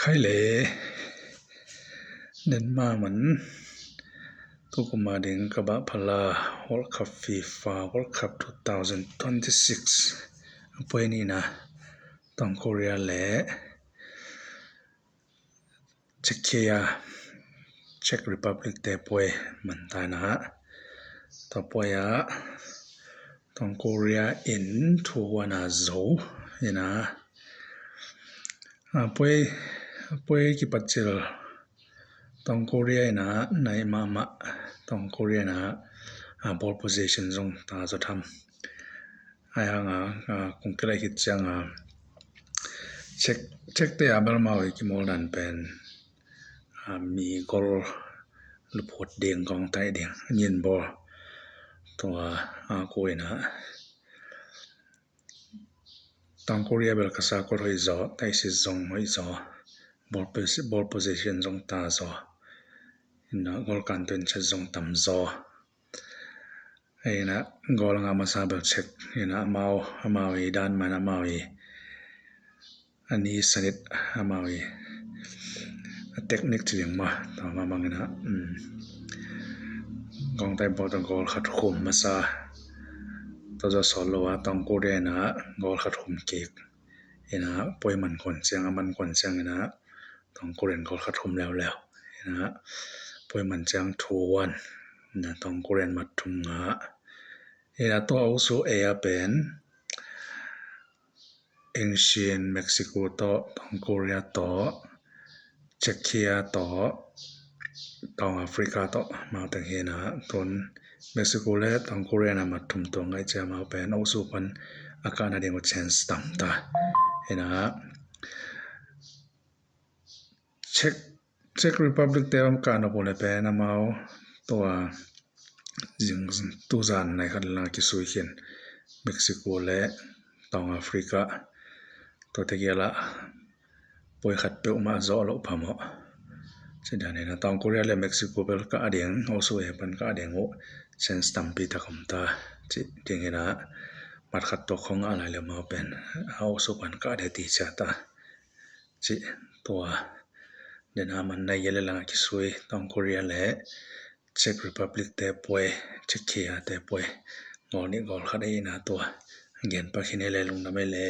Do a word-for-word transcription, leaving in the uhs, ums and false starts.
Khai le, den ma man, tu kuma ding ka bah phala World Cup, FIFA World Cup two thousand twenty-six a puai nina, Tong Korea le Czechia, Czech Republic te puai man ta ina, tua puai a Tong Korea in two one a zo ina, a puai, a puai kipat cil Tong Korea ina nai mahmah, Tong Korea ina a ball possession zong ta zo tham. Ai hanga, a, kong kilai khit cianga Czech, Czech te a bel amau i kimawl dan pen, a, mi gol luphut ding, gawng tai ding, nyin ball tua a ko ina. Tong Korea bel ka sakol hoih zaw, taisit zong hoih zaw, ball pos-, ball possession zong ta zaw, ina gol kan tun chet zong tam zaw. Ina gol nga masa bel Czech ina amau, amau i dan man amau i a ni sanit amau i a technique ci ding ma, tua ma mang ina, um, gawng tai bawh tua gol khat khum masa, tua zaw sawt lo a Tong Korea ina gol khat khum kik ina puai man kon ciang, a man kon ciang ina Tong Korea in gol khat khum leuleu ina puai man ciang two one ina Tong Korea in mat thum nga ina tua osu e a pen Ancient Mexico tawh, Tong Korea tawh, Czechia tawh, Tong Africa tawh, amau teng hi ina, tun Mexico le Tong Korea na mat thum tua ngaih cia amau pen osu pan a kahna ding uh chance tam ta. Hi ina, Czech, Czech Republic te om kah nop uh le pen amau tua zing tuzan nai khat le lang kisui khin Mexico le Tong Africa tua te giala puai khat peuhmah zawh loh phamawh. Ci dan ina Tong Korea le Mexico bel kah ding, osu e pan kah ding uh chance tampi tak om ta. Ci ding ina mat khat tua khong a lai le amau pen a osu pan kah ding ti cia ta. Ci tua. Den a man nai gel le lang a kisui Tong Korea le Czech Republic te puai, Czechia te puai. Gol nih gol khat a ina tua. Gen pak hi ne le lungdam e le.